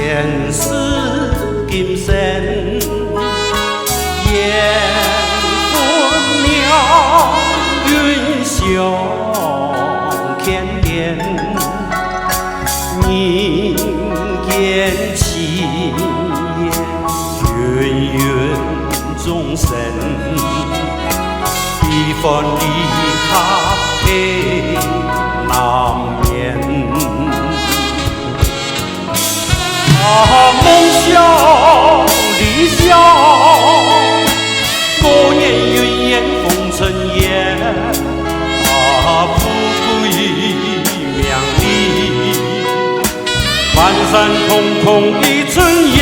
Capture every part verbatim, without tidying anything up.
前世今生，緣分妙，運相牽連，人間情緣，芸芸眾生，悲歡離合，難免。 啊，夢想理想，果然雲煙紅塵煙。啊，富貴名利，萬山空空一塵煙。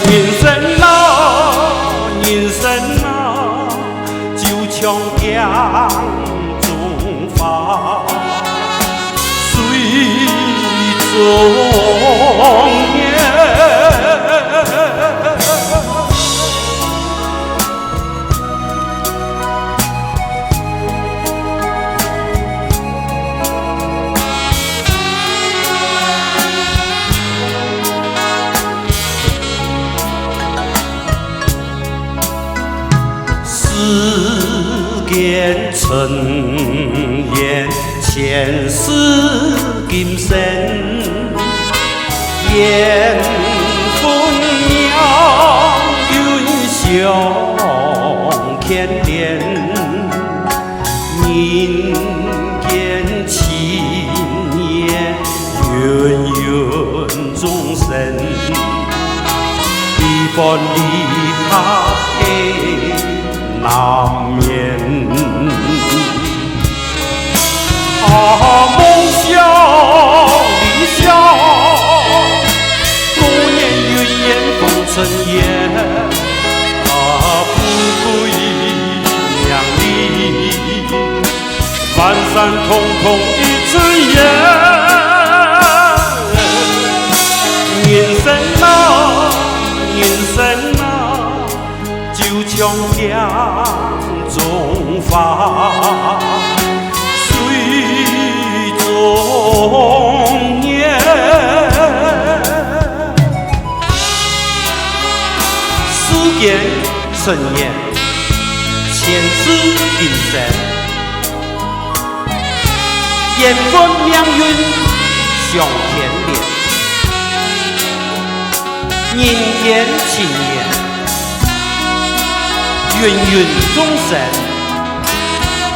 人生啊，人生啊， 就像鏡中花，水中月。 世間塵緣，前世今生，緣分妙，運相牽連。 人間情緣，芸芸眾生，悲歡離合難免。啊，夢想理想，果然雲煙紅塵煙。啊，富貴名利， 萬山空空一塵煙。人生啊，人生啊，就像鏡中花，水中月。世間塵緣，前世今生， 緣分命運相牽連，人間情緣，芸芸眾生，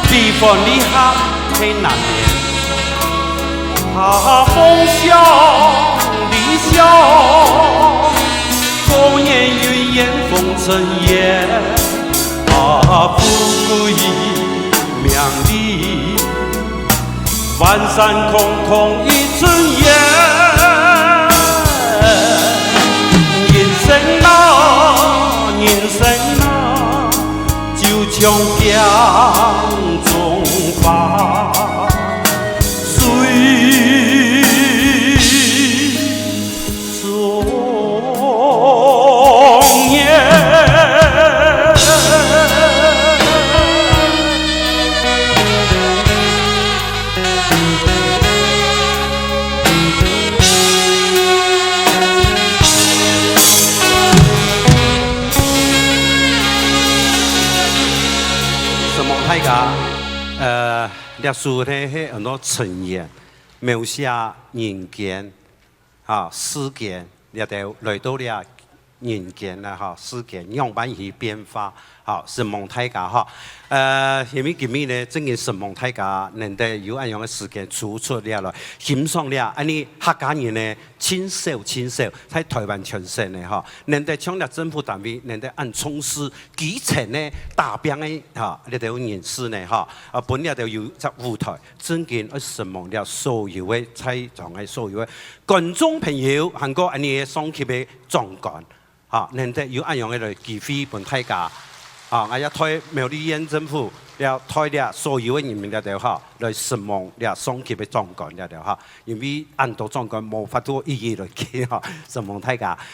悲歡離合係難免。啊，夢想理想，果然雲煙紅塵煙。 啊，富貴名利，萬山空空一塵煙。人生啊，人生啊，就像鏡中花，水中月。承蒙大家，呃，這首呢係安到塵緣，描寫人間。 哈，世間，這兜來到這人間啦，哈，世間仰般去變化，哈，承蒙大家，哈。呃，因為今日呢，真个承蒙大家，能得有恁樣个時間抽出來來欣賞這，恁呢客家人呢，盡少盡少，在臺灣全省呢，哈，能得像這政府單位，能得恁重視基層呢，打拚个，哈，這兜人士呢，哈，啊，分這兜有隻舞臺， 真經愛承蒙這所有个在場个所有个觀眾朋友，還過恁呢个上級个長官，哈，能得有恁樣个來機會分大家，哈，𠊎也代苗栗縣政府，也代這所有个人民這兜，哈，來承蒙這上級个長官這兜，哈，因為恁多長官無法度一一來見，哈，承蒙大家。